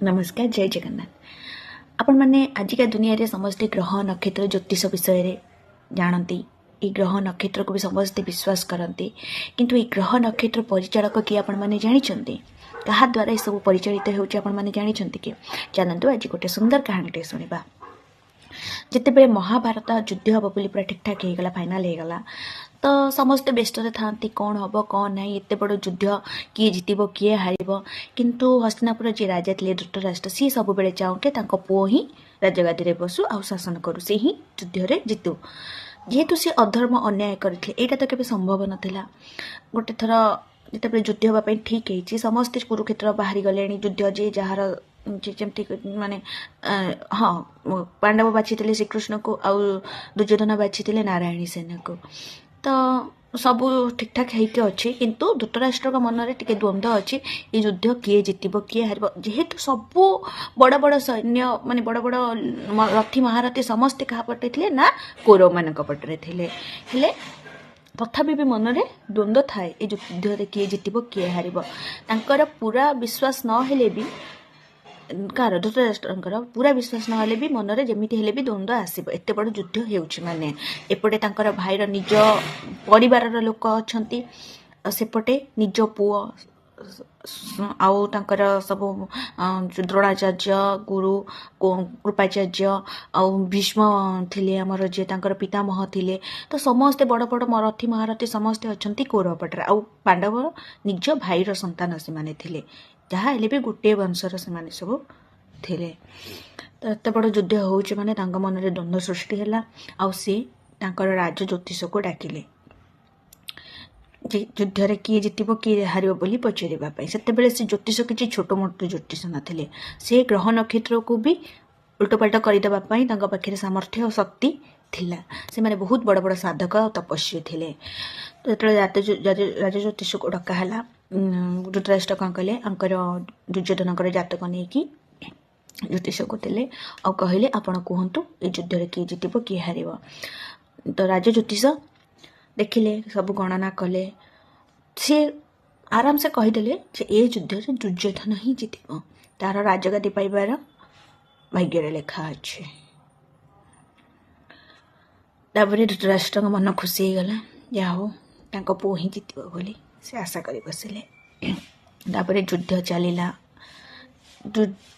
ନମସ୍କାର, ଜୟ ଜଗନ୍ନାଥ। ଆପଣମାନେ ଆଜିକା ଦୁନିଆରେ ସମସ୍ତେ ଗ୍ରହ ନକ୍ଷତ୍ର ଜ୍ୟୋତିଷ ବିଷୟରେ ଜାଣନ୍ତି। ଏଇ ଗ୍ରହ ନକ୍ଷତ୍ରକୁ ବି ସମସ୍ତେ ବିଶ୍ୱାସ କରନ୍ତି। କିନ୍ତୁ ଏଇ ଗ୍ରହ ନକ୍ଷତ୍ର ପରିଚାଳକ କିଏ, ଆପଣମାନେ ଜାଣିଛନ୍ତି? କାହା ଦ୍ୱାରା ଏସବୁ ପରିଚାଳିତ ହେଉଛି, ଆପଣମାନେ ଜାଣିଛନ୍ତି କି? ଚାଲନ୍ତୁ, ଆଜି ଗୋଟେ ସୁନ୍ଦର କାହାଣୀଟିଏ ଶୁଣିବା। ଯେତେବେଳେ ମହାଭାରତ ଯୁଦ୍ଧ ହେବ ବୋଲି ପୁରା ଠିକ୍ଠାକ୍ ହେଇଗଲା, ଫାଇନାଲ୍ ହେଇଗଲା, ତ ସମସ୍ତେ ବ୍ୟସ୍ତରେ ଥାଆନ୍ତି, କ'ଣ ହେବ କ'ଣ ନାହିଁ, ଏତେ ବଡ଼ ଯୁଦ୍ଧ, କିଏ ଜିତିବ କିଏ ହାରିବ। କିନ୍ତୁ ହସ୍ତିନାପୁର ଯିଏ ରାଜା ଥିଲେ ଧୃତରାଷ୍ଟ୍ର, ସିଏ ସବୁବେଳେ ଚାହୁଁଥିଲେ ତାଙ୍କ ପୁଅ ହିଁ ରାଜଗାଦିରେ ବସୁ ଆଉ ଶାସନ କରୁ, ସେ ହିଁ ଯୁଦ୍ଧରେ ଜିତୁ। ଯେହେତୁ ସେ ଅଧର୍ମ ଅନ୍ୟାୟ କରିଥିଲେ, ଏଇଟା ତ କେବେ ସମ୍ଭବ ନଥିଲା। ଗୋଟେ ଥର ଯେତେବେଳେ ଯୁଦ୍ଧ ହେବା ପାଇଁ ଠିକ୍ ହେଇଛି, ସମସ୍ତେ କୁରୁକ୍ଷେତ୍ର ବାହାରି ଗଲେଣି ଯୁଦ୍ଧ, ଯିଏ ଯାହାର ଯିଏ ଯେମିତି ମାନେ, ହଁ, ପାଣ୍ଡବ ବାଛିଥିଲେ ଶ୍ରୀକୃଷ୍ଣକୁ ଆଉ ଦୁର୍ଯ୍ୟୋଧନ ବାଛିଥିଲେ ନାରାୟଣୀ ସେନାକୁ। ତ ସବୁ ଠିକ୍ଠାକ୍ ହେଇକି ଅଛି, କିନ୍ତୁ ଧୃତରାଷ୍ଟ୍ରଙ୍କ ମନରେ ଟିକେ ଦ୍ୱନ୍ଦ୍ୱ ଅଛି, ଏ ଯୁଦ୍ଧ କିଏ ଜିତିବ କିଏ ହାରିବ। ଯେହେତୁ ସବୁ ବଡ଼ ବଡ଼ ସୈନ୍ୟ, ମାନେ ବଡ଼ ବଡ଼ ରଥୀ ମହାରଥୀ ସମସ୍ତେ କାହା ପଟେ ଥିଲେ ନା କୌରବମାନଙ୍କ ପଟରେ ଥିଲେ। ହେଲେ ତଥାପି ବି ମନରେ ଦ୍ୱନ୍ଦ୍ୱ ଥାଏ, ଏ ଯୁଦ୍ଧରେ କିଏ ଜିତିବ କିଏ ହାରିବ। ତାଙ୍କର ପୁରା ବିଶ୍ୱାସ ନ ହେଲେ ବି, କାହାର, ଧୃତରାଷ୍ଟ୍ରଙ୍କର ପୁରା ବିଶ୍ୱାସ ନହେଲେ ବି ମନରେ ଯେମିତି ହେଲେ ବି ଦ୍ୱନ୍ଦ୍ୱ ଆସିବ। ଏତେ ବଡ଼ ଯୁଦ୍ଧ ହେଉଛି, ମାନେ ଏପଟେ ତାଙ୍କର ଭାଇର ନିଜ ପରିବାରର ଲୋକ ଅଛନ୍ତି ଆଉ ସେପଟେ ନିଜ ପୁଅ ଆଉ ତାଙ୍କର ସବୁ ଦ୍ରୋଣାଚାର୍ଯ୍ୟ, ଗୁରୁ କୃପାଚାର୍ଯ୍ୟ ଆଉ ଭୀଷ୍ମ ଥିଲେ ଆମର ଯିଏ ତାଙ୍କର ପିତାମହ ଥିଲେ। ତ ସମସ୍ତେ ବଡ଼ ବଡ଼ ରଥୀ ମହାରଥୀ ସମସ୍ତେ ଅଛନ୍ତି କୌରବ ପଟରେ ଆଉ ପାଣ୍ଡବ ନିଜ ଭାଇର ସନ୍ତାନ ସେମାନେ ଥିଲେ। ଯାହା ହେଲେ ବି ଗୋଟିଏ ବଂଶର ସେମାନେ ସବୁ ଥିଲେ। ତ ଏତେ ବଡ଼ ଯୁଦ୍ଧ ହେଉଛି ମାନେ ତାଙ୍କ ମନରେ ଦ୍ୱନ୍ଦ୍ୱ ସୃଷ୍ଟି ହେଲା ଆଉ ସେ ତାଙ୍କର ରାଜ ଜ୍ୟୋତିଷକୁ ଡାକିଲେ ଯେ ଯୁଦ୍ଧରେ କିଏ ଜିତିବ କିଏ ହାରିବ ବୋଲି ପଚାରିବା ପାଇଁ। ସେତେବେଳେ ସେ ଜ୍ୟୋତିଷ କିଛି ଛୋଟ ମୋଟ ଜ୍ୟୋତିଷ ନଥିଲେ। ସେ ଗ୍ରହ ନକ୍ଷତ୍ରକୁ ବି ଉଲଟପାଲଟ କରିଦେବା ପାଇଁ ତାଙ୍କ ପାଖରେ ସାମର୍ଥ୍ୟ ଓ ଶକ୍ତି ଥିଲା। ସେମାନେ ବହୁତ ବଡ଼ ବଡ଼ ସାଧକ ଆଉ ତପସ୍ୱୀ ଥିଲେ। ତ ଯେତେବେଳେ ରାଜ ଜ୍ୟୋତିଷକୁ ଡକା ହେଲା, ଧୃତରାଷ୍ଟ୍ର କ'ଣ କଲେ, ଆଙ୍କର ଦୁର୍ଯ୍ୟୋଧନଙ୍କର ଜାତକ ନେଇକି ଜ୍ୟୋତିଷକୁ ଦେଲେ ଆଉ କହିଲେ, ଆପଣ କୁହନ୍ତୁ, ଏ ଯୁଦ୍ଧରେ କିଏ ଜିତିବ କିଏ ହାରିବ? ତ ରାଜ ଜ୍ୟୋତିଷ ଦେଖିଲେ, ସବୁ ଗଣନା କଲେ। ସିଏ ଆରାମସେ କହିଦେଲେ ଯେ ଏ ଯୁଦ୍ଧରେ ଦୁର୍ଯ୍ୟୋଧନ ହିଁ ଜିତିବ, ତାର ରାଜଗାଦି ପାଇବାର ଭାଗ୍ୟରେ ଲେଖା ଅଛି। ତାପରେ ଧୃତରାଷ୍ଟ୍ରଙ୍କ ମନ ଖୁସି ହେଇଗଲା, ଯାହା ହଉ ତାଙ୍କ ପୁଅ ହିଁ ଜିତିବ ବୋଲି ସେ ଆଶା କରି ବସିଲେ। ତାପରେ ଯୁଦ୍ଧ ଚାଲିଲା।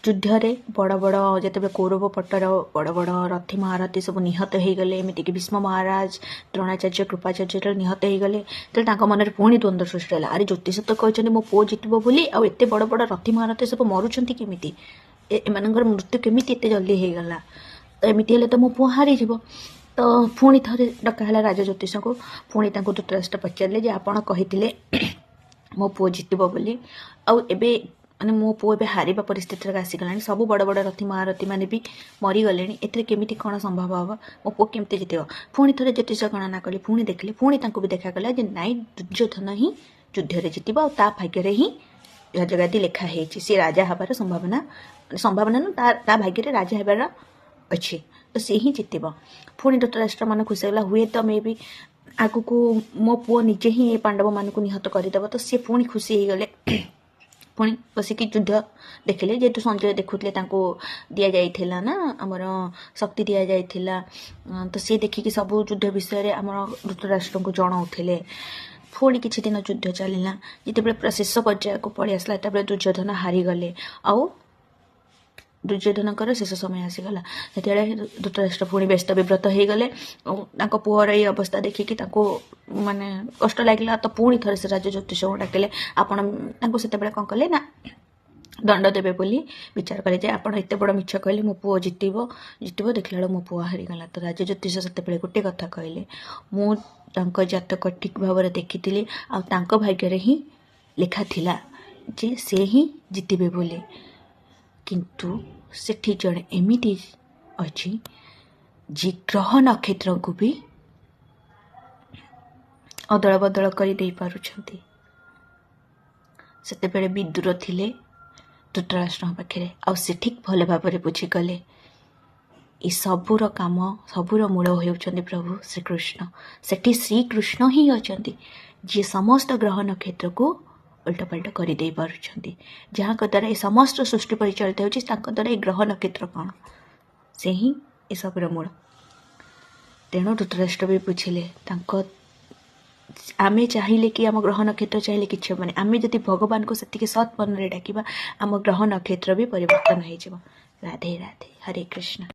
ଯୁଦ୍ଧରେ ବଡ଼ ବଡ଼, ଯେତେବେଳେ କୌରବ ପଟର ବଡ଼ ବଡ଼ ରଥୀ ମହାରଥୀ ସବୁ ନିହତ ହେଇଗଲେ, ଏମିତିକି ଭୀଷ୍ମ ମହାରାଜ, ଦ୍ରୋଣାଚାର୍ଯ୍ୟ, କୃପାଚାର୍ଯ୍ୟ ଯେତେବେଳେ ନିହତ ହେଇଗଲେ, ତେବେ ତାଙ୍କ ମନରେ ପୁଣି ଦ୍ୱନ୍ଦ୍ୱ ସୃଷ୍ଟି ହେଲା। ଆରେ, ଜ୍ୟୋତିଷ ତ କହିଛନ୍ତି ମୋ ପୁଅ ଜିତିବ ବୋଲି, ଆଉ ଏତେ ବଡ଼ ବଡ଼ ରଥୀ ମହାରଥୀ ସବୁ ମରୁଛନ୍ତି କେମିତି? ଏମାନଙ୍କର ମୃତ୍ୟୁ କେମିତି ଏତେ ଜଲ୍ଦି ହେଇଗଲା? ତ ଏମିତି ହେଲେ ତ ମୋ ପୁଅ ହାରିଯିବ। ତ ପୁଣି ଥରେ ଡକା ହେଲା ରାଜ ଜ୍ୟୋତିଷଙ୍କୁ। ପୁଣି ତାଙ୍କୁ ଧୃତରାଷ୍ଟ୍ର ପଚାରିଲେ ଯେ ଆପଣ କହିଥିଲେ ମୋ ପୁଅ ଜିତିବ ବୋଲି, ଆଉ ଏବେ ମାନେ ମୋ ପୁଅ ଏବେ ହାରିବା ପରିସ୍ଥିତିରେ ଆସିଗଲାଣି, ସବୁ ବଡ଼ ବଡ଼ ରଥୀ ମହାରଥୀ ମାନେ ବି ମରିଗଲେଣି, ଏଥିରେ କେମିତି କ'ଣ ସମ୍ଭବ ହେବ? ମୋ ପୁଅ କେମିତି ଜିତିବ? ପୁଣି ଥରେ ଜ୍ୟୋତିଷ ଗଣନା କଲେ, ପୁଣି ଦେଖିଲେ, ପୁଣି ତାଙ୍କୁ ବି ଦେଖାଗଲା ଯେ ନାଇଁ, ଦୁର୍ଯ୍ୟୋଧନ ହିଁ ଯୁଦ୍ଧରେ ଜିତିବ ଆଉ ତା ଭାଗ୍ୟରେ ହିଁ ରାଜଗାଦି ଲେଖା ହେଇଛି। ସେ ରାଜା ହେବାର ସମ୍ଭାବନା, ମାନେ ସମ୍ଭାବନା ନୁହଁ, ତା ଭାଗ୍ୟରେ ରାଜା ହେବାର ଅଛି, ତ ସେ ହିଁ ଜିତିବ। ପୁଣି ଧୃତରାଷ୍ଟ୍ର ମନ ଖୁସି ହେଇଗଲା, ହୁଏତ ମେ ବି ଆଗକୁ ମୋ ପୁଅ ନିଜେ ହିଁ ଏ ପାଣ୍ଡବମାନଙ୍କୁ ନିହତ କରିଦେବ। ତ ସିଏ ପୁଣି ଖୁସି ହେଇଗଲେ। ପୁଣି ବସିକି ଯୁଦ୍ଧ ଦେଖିଲେ। ଯେହେତୁ ସଞ୍ଜୟ ଦେଖୁଥିଲେ, ତାଙ୍କୁ ଦିଆଯାଇଥିଲା ନା ଆମର ଶକ୍ତି ଦିଆଯାଇଥିଲା, ତ ସିଏ ଦେଖିକି ସବୁ ଯୁଦ୍ଧ ବିଷୟରେ ଆମର ଧୃତରାଷ୍ଟ୍ରଙ୍କୁ ଜଣାଉଥିଲେ। ପୁଣି କିଛି ଦିନ ଯୁଦ୍ଧ ଚାଲିଲା। ଯେତେବେଳେ ପୁରା ଶେଷ ପର୍ଯ୍ୟାୟକୁ ପଳେଇ ଆସିଲା, ସେତେବେଳେ ଦୁର୍ଯ୍ୟୋଧନ ହାରିଗଲେ ଆଉ ଦୁର୍ଯ୍ୟୋଧନଙ୍କର ଶେଷ ସମୟ ଆସିଗଲା। ସେତେବେଳେ ଧୃତରାଷ୍ଟ୍ର ପୁଣି ବ୍ୟସ୍ତ ବିବ୍ରତ ହେଇଗଲେ ଆଉ ତାଙ୍କ ପୁଅର ଏଇ ଅବସ୍ଥା ଦେଖିକି ତାଙ୍କୁ ମାନେ କଷ୍ଟ ଲାଗିଲା। ତ ପୁଣି ଥରେ ସେ ରାଜ ଜ୍ୟୋତିଷଙ୍କୁ ଡାକିଲେ। ଆପଣ ତାଙ୍କୁ ସେତେବେଳେ କ'ଣ କଲେ ନା ଦଣ୍ଡ ଦେବେ ବୋଲି ବିଚାର କଲେ ଯେ ଆପଣ ଏତେ ବଡ଼ ମିଛ କହିଲେ, ମୋ ପୁଅ ଜିତିବ ଜିତିବ, ଦେଖିଲା ବେଳକୁ ମୋ ପୁଅ ହାରିଗଲା। ତ ରାଜ ଜ୍ୟୋତିଷ ସେତେବେଳେ ଗୋଟେ କଥା କହିଲେ, ମୁଁ ତାଙ୍କ ଜାତକ ଠିକ୍ ଭାବରେ ଦେଖିଥିଲି ଆଉ ତାଙ୍କ ଭାଗ୍ୟରେ ହିଁ ଲେଖା ଥିଲା ଯେ ସେ ହିଁ ଜିତିବେ ବୋଲି। କିନ୍ତୁ ସେଠି ଜଣେ ଏମିତି ଅଛି ଯିଏ ଗ୍ରହ ନକ୍ଷତ୍ରଙ୍କୁ ବି ଅଦଳ ବଦଳ କରି ଦେଇପାରୁଛନ୍ତି। ସେତେବେଳେ ବିଦୁର ଥିଲେ ଧୃତରାଷ୍ଟ୍ରଙ୍କ ପାଖରେ ଆଉ ସେ ଠିକ୍ ଭଲ ଭାବରେ ବୁଝିଗଲେ, ଏ ସବୁର କାମ, ସବୁର ମୂଳ ହେଉଛନ୍ତି ପ୍ରଭୁ ଶ୍ରୀକୃଷ୍ଣ। ସେଠି ଶ୍ରୀକୃଷ୍ଣ ହିଁ ଅଛନ୍ତି, ଯିଏ ସମସ୍ତ ଗ୍ରହ ନକ୍ଷତ୍ରକୁ ଓଲଟପାଲଟ କରିଦେଇ ପାରୁଛନ୍ତି। ଯାହାଙ୍କ ଦ୍ୱାରା ଏ ସମସ୍ତ ସୃଷ୍ଟି ପରିଚାଳିତ ହେଉଛି, ତାଙ୍କ ଦ୍ୱାରା ଏ ଗ୍ରହ ନକ୍ଷତ୍ର କ'ଣ? ସେ ହିଁ ଏସବୁର ମୂଳ। ତେଣୁ ଧୃତରାଷ୍ଟ୍ର ବି ବୁଝିଲେ, ତାଙ୍କ ଆମେ ଚାହିଁଲେ କି ଆମ ଗ୍ରହ ନକ୍ଷତ୍ର ଚାହିଁଲେ କିଛି ହେବନି। ଆମେ ଯଦି ଭଗବାନଙ୍କୁ ସେତିକି ସତ୍ ମନରେ ଡାକିବା, ଆମ ଗ୍ରହ ନକ୍ଷତ୍ର ବି ପରିବର୍ତ୍ତନ ହେଇଯିବ। ରାଧେ ରାଧେ, ହରେ କୃଷ୍ଣ।